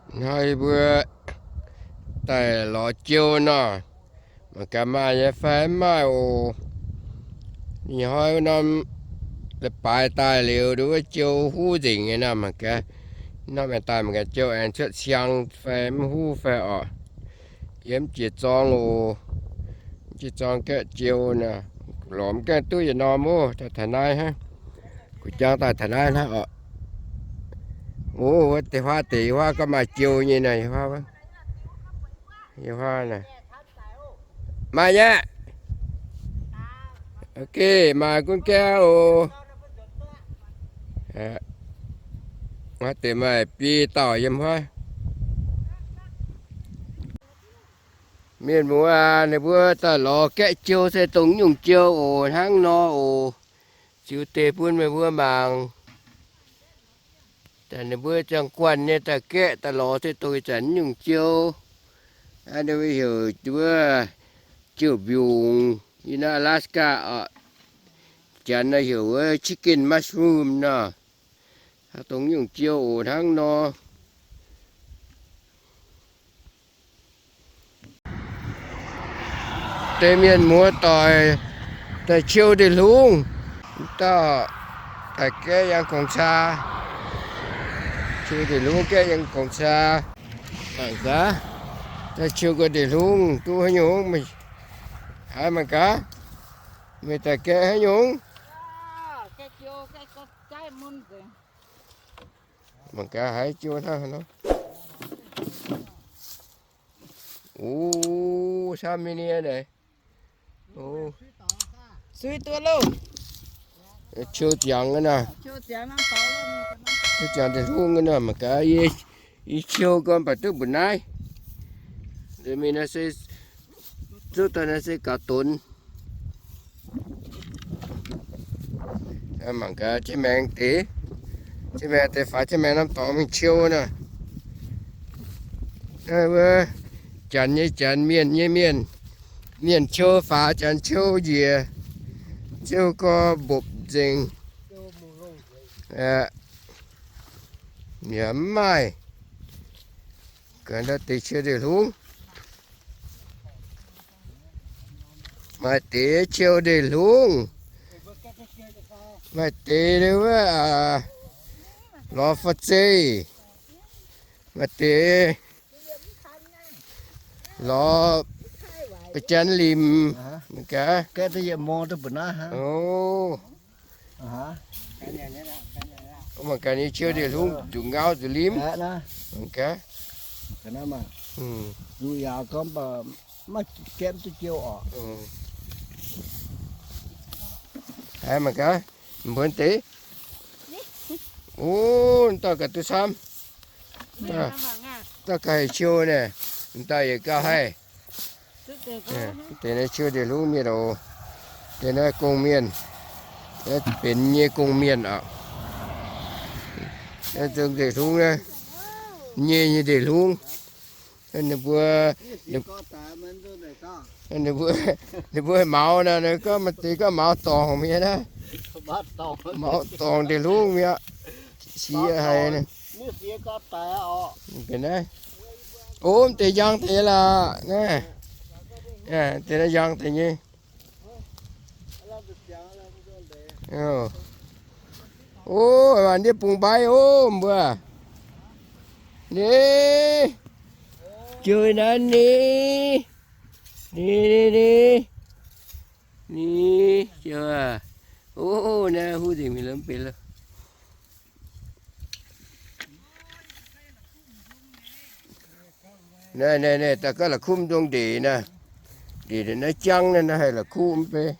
Hnoi mbuo daaih lorz jiou nor, mangc gaax maaih nyei fai mv maaih oc. Ninh hnoi wuov norm leiz-baaix daaih liuz, nduov jiou huv nzengc nyei nor, mangc gaax. Norm aengx daaih mangc gaax jiou aengx cuotv siang fai mv huv fai oc. Yie mv jiex zorng oc. Mv jiex zorng gaeqv jiou nor, lorz mv gaengh duqv yietc norm oc. Daaih taux naaiv hnangv. Gu'jang daaih taux naaiv hnangv oc. Oc, wuov deix huaav deix huaav gorngv maaih jiou nyei nor, yie huaav, yie huaav nor. Maaih nyei. Ok, maaih gunv gaeqv oc. Huaav deix maaih biei dauh yiem huaav. Mienh muoz aac, ninh mbuo daaih lorz gaeqv jiou se dongh nyungc jiou oc, hnangv nor oc. Ziux deix bun meih mbuo mangc. Daaih ninh mbuo ziangh guanh nyei daaih gaeqv daaih lorz se dongh ih zanc nyungc jiou. Aa, ninh mbuo heuc wuov jiou mbiungc, yiem naaiv Alaska oc. Janx nor heuc wuov chicken mushroom nor. Dongh nyungc jiou oc, hnangv nor. Deix mienh muoz doic daaih qiu ndeic-hlungv, dauh daaih gaeqv yangh gong-caa, qiu ndeic-hlungv gaeqv yangh gong-caa. Mangc gaax, daaih qiu gau ndeic-hlungv duqv haaix nyungc? Haiz mangc gaax, meih daaih gaeqv haaix nyungc? Mangc gaax haiz jiou hnangv haaix nor. O, camv nyei nie naaic. O, qiu ziangx naaic, qiu ziangx ndeic-hlungv naaic, mangc gaax, yie qiu gau mv baac duqv mbu'naaiv. Mingh naaiv se zuqv daaih naaiv se gaux donx. Mangc gaax jienv maengx deix, jienv maengx deix faaux jienv maengx norm dorngx mingh qiu naaic. Wuov, janx nyei janx, mienh nyei mienh, mienh qiu faaux, janx qiu njiec, ziouv gorx mbopv nzengc. Yaac mv maaih. Ga'naaiv deix qiu ndeic-hlungv. Maaih deix qiu ndeic-hlungv. Maaih deix wuov, lorz fa'zei. Maaih deix lorz ba'janx-limc. Mangc gaax. Mangc gaax nyei qiu ndeic-hlungv nzuqc ngau nzuqc limv. Mangc gaax. Mangc gaax. Mbuo deix. O, dauh gaax duqv camv. Dauh gaax haih qiu naaic. Dauh yietc gauh haih. Deix naaiv qiu ndeic-hlungv mienh oc. Deix naaiv gong-mienh, naaiv benx nyei gong-mienh oc. Naaiv zong ndeic-hlungv naaiv, nyei nyei ndeic-hlungv. Ninh mbuo, ninh mbuo, ninh mbuo maux naaic, ninh gorngv maaih deix gorngv maux dorngc mienh naaiv. Maux dorngc ndeic-hlungv mi'aqv. Siex haic naaiv. Ga'naaiv, o, m'deix njang deix lorqc naaiv. Deix naaiv njang deix nyei. O, maaih ndiev bung mbaiv o, mbuo. Ni, jiouv naaiv ni, ni, ni, ni, ni, jiouv aac. O, naaiv huv nzengc mingh lorqc, mv benx lorqc. Naaiv, naaiv, naaiv daaih gaav la'kumv nzong ndeic naaiv. Ndeic naaiv jangv naaiv, naaiv haih la'kumv mv bei.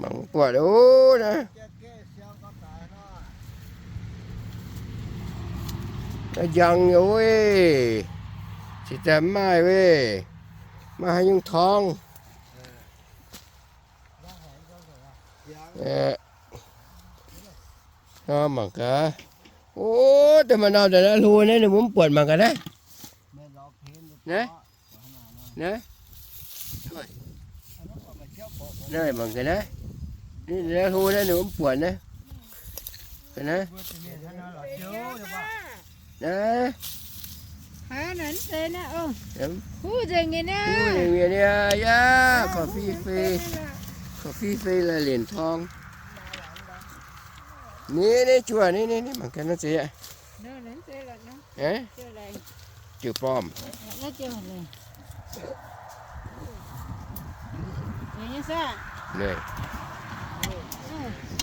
Mangc buatc o naaiv. Naaiv njang nyei weiv. Cingx daaih mv maaih weiv. Maiv maaih haaix nyungc torngv. Mangc gaax. O, daaih maaih norm daaih naaiv hlo naaiv ninh mbuo mv buatc mangc gaax naaiv. Naaiv, naaiv, naaiv mangc gaax naaiv. Naaiv hlo naaiv ninh mbuo mv buatc naaiv. Ga'naaiv. Naaiv. Aa, naaiv zeiz naaiv, o. Huv nzengc nyei naaiv. Huv nzengc nyei naaiv, yaac korv-fiqv fei, korv-fiqv fei la'lienc torng. Ni, ni juoh, ni, ni, ni mangc gaax naaiv zeiz aqv. Jiu-baamh.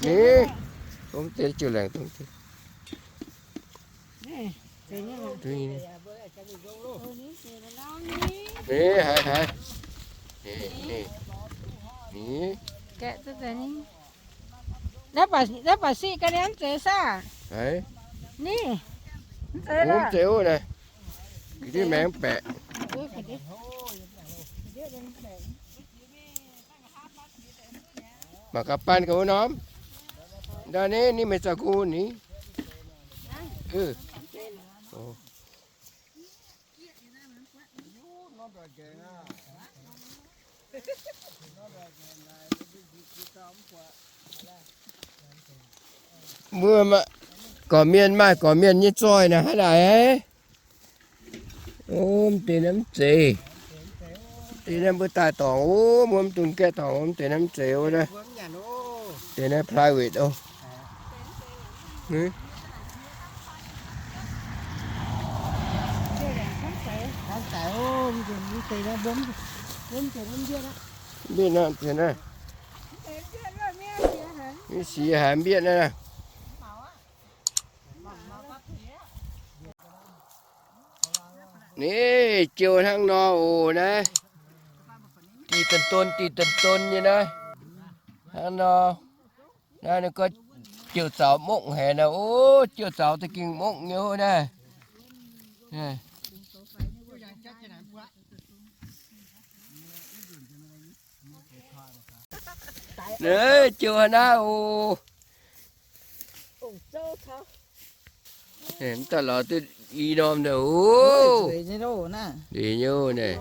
Ni, dongh deix jiu-laengc dongh deix. Ni, haiz, haiz. Ni, ni. Ni. Naaiv baac siqv ga'naaiv mv zeiz saah? Haiz. Ni. Mv zeiz, mv zeiz wuov naaiv. Ga'ndiev maengx baeqc. Mangc gaax baan ga'naaiv norm. Ndau ni, ni meih zaux gu ni. Mbuo gorqv-mienh maaih gorqv-mienh nyei zoih naaic hnangv naaic. O, mv deix naaiv mv zeiz. Deix naaiv mbuo daaih dorngc, o, mbuo mv dungx gaeqv dorngc, mv deix naaiv mv zeiz wuov naaiv. Deix naaiv private o. Mbietv naaiv deix naaiv. Mv sic haiz mbietv naaiv. Ni, jiou hnangv nor oc naaiv. Diqc daaih don, diqc daaih don nyei naaiv. Hnangv nor, naaiv ninh gorngv jiou zaux mongv haic naaiv. O, jiou zaux da'gengh mongv nyei naaiv. Naaiv jiou hnangv naaiv oc. Mv daaih lorz duqv i norm naaic oc. Nzueic nyei oc naaiv.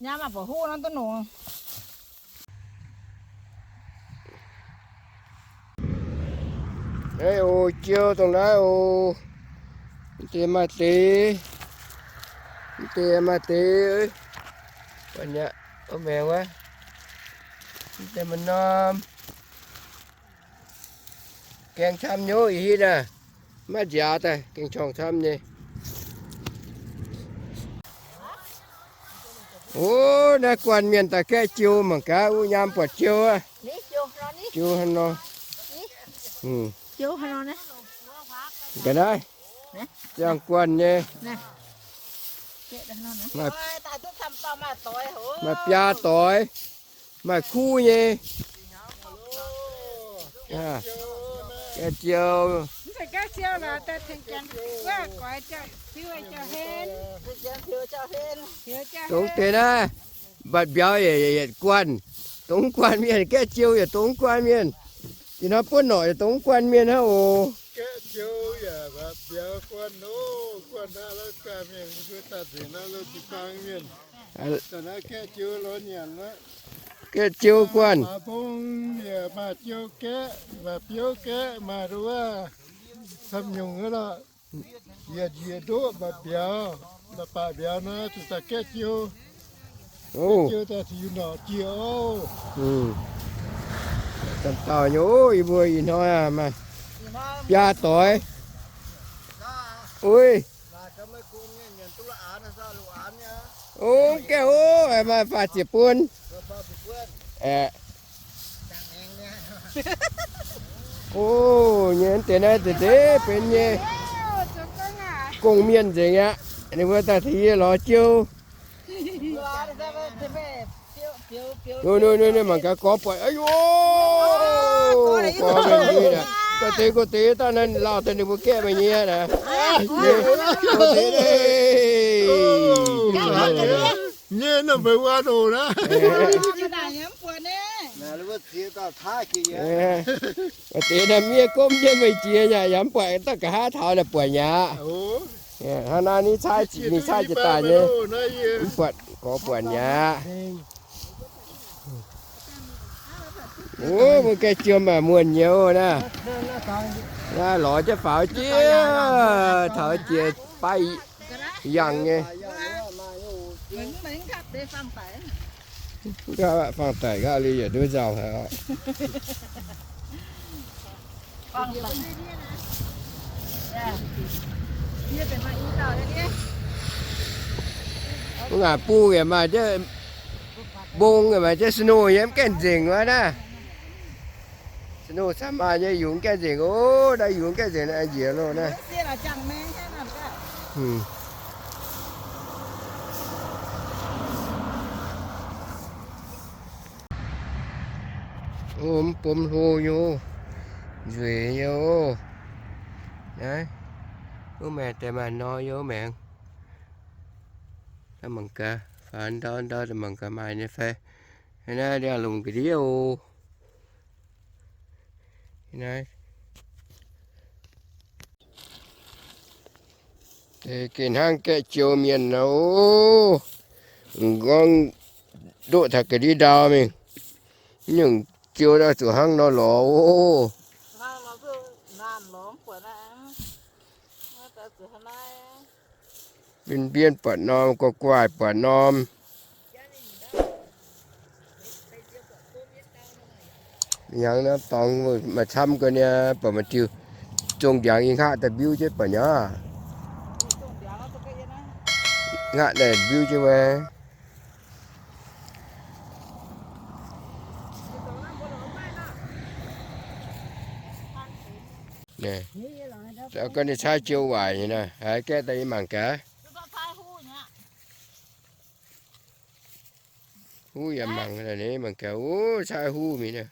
Nyaam maaih buatc huv nor duqv nongc. Naaiv oc, jiou dongh naaiv oc. Mv deix maaih deix, mv deix maaih deix. Buatc nyei, o, maengx wuov. Mv deix maaih norm. Gaeng camv nyei, ih hitv naaiv. Maiv nziaaux daaih, gaeng corngh camv nyei. O, naaiv guanh mienh daaih gaeqv jiou mangc gaax, wuov nyaam buatc jiou aqv. Jiou hnangv nor. Ga'naaiv, ziangh guanh nyei. Maaih biaa doix, maaih kuv nyei. Gaeqv jiou. Dongh deix naaiv, mbatc mbiauz yietc guanh. Dongh guanh mienh, gaeqv jiou yietc dongh guanh mienh. Ih hnoi buonv norqc yietc dongh guanh mienh hnangv oc. Gaeqv jiou guanh. Maaih mbong yaac maaih jiou gaeqv, maaih biouv gaeqv, maaih nduov camv nyungc aqv lorqc. Yietc njiec ndoqv mbatc mbiauz, mbatc baac mbiauz nor zuqc daaih gaeqv jiou. Gaeqv jiou daaih zuqc yie norqc jiex oc. Dauh dauh nyei, yie mbuo ih hnoi maaih biaa doix. Uix. O, gaeqv o, maaih faah ziepc bun. Aeqv, o, nyei deix naaiv deix deix benx nyei gong-mienh nzengc aqv. Ninh mbuo daaih tengx yie lorz jiou. Ninh, ninh, ninh mangc gaax gorx buatc, aa, gorx mienh nyei naaic, gorx deix gorx deix daaih naaiv lauh daaih ninh mbuo gaeqv meih nyei naaic. Nyei, nyei, naaiv mbuo wuov nor naaiv. Gorx deix naaiv miev gomv jienv meih jiex nyei, yaac mv buatc daaih nqa'haav taux naaic buatc nyei aqv. Hnangv naaiv ninh caaiv, ninh caaiv jiex daaih nyei, mv buatc gorx buatc nyei aqv. Ov, mbuo gaeqv jiou maaih muonh nyei naaiv. Naaiv lorz jienv faaux jiex, taux jiex baav yangh nyei. Nqa'haav fangx daic nqa'haav liuz yietc nduov nzauh haic oc. Mv ngaanc bung yaac maaih jienv, mbong yaac maaih jienv snow yiem gaengh nzengc wuov naaiv. Snow camv maaih nyei, yungz gaengh nzengc oc. Naaiv yungz gaengh nzengc naaiv njiec loh naaiv. Ov, mv bom hlo nyei oc. Nzueic nyei oc. Naaiv, wuov maengx deix maaih nor nyei wuov maengx. Mangc gaax, faaux ndau ndau mangc gaax maaih nyei fai. Naaiv ndiangx-lomc ga'ndiev oc. Naaiv, geh hnangv gaeqv jiou mienh nor, m'nqorngv ndoqv taux ga'ndiev ndau mingh, nyungc jiou daaih zuqc hnangv nor lorz oc. Mbien mbien buatc norm, gu'guaih buatc norm. Hnyangx naaiv dorngx maaih camv ga'nyei, buatc maaih diuh zong ndiangx i hngaqv daaih mbiuv jienv buatc nyei. Hngaqv daaih mbiuv jienv wuov. Ga'naaiv caaiv jiou waaic nyei naaiv, haiz gaeqv daaih yie mangc gaax. Huv yaac mangc, mangc gaax, ov, caaiv huv mingh naaiv.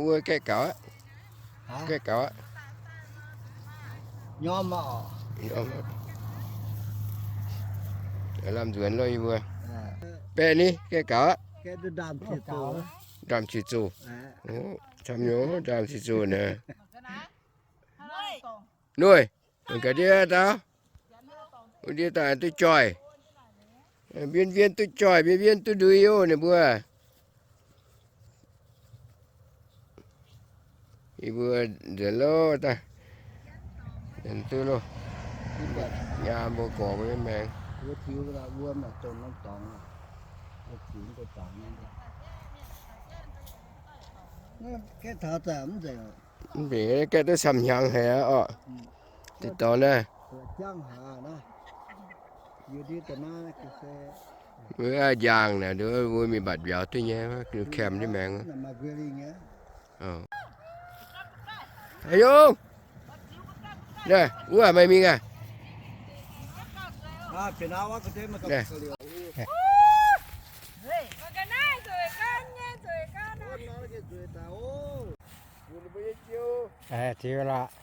Wuov gaeqv gaux aqv. Gaeqv gaux aqv. Lamh nzuonx loh yie mbuo. Baeqv ni gaeqv gaux aqv. Ndaamv-ciec zoh. Camv nyei, ndaamv-ciec zoh naaic. Nuih, mangc gaax ndiev daaih. Wuov ndiev daaih duqv joih. Mbienv mbienv duqv joih, mbienv mbienv duqv ndui oc ninh mbuo. Yie mbuo nzuonx loh daaih. Nzuonx duqv loh. Nyaa mbuo gorx mbuo nyei maengx. Mv baac gaeqv duqv camv hnyangx haic aqv orqc. Deix dorngx naaiv. Mbuo njaangh naaic, mbuo mingh mbatc mbiauz duqv nyei, kamv jienv maengx. Aa yungh, naaiv wuov meih mingh aqv. Ziux lorqc.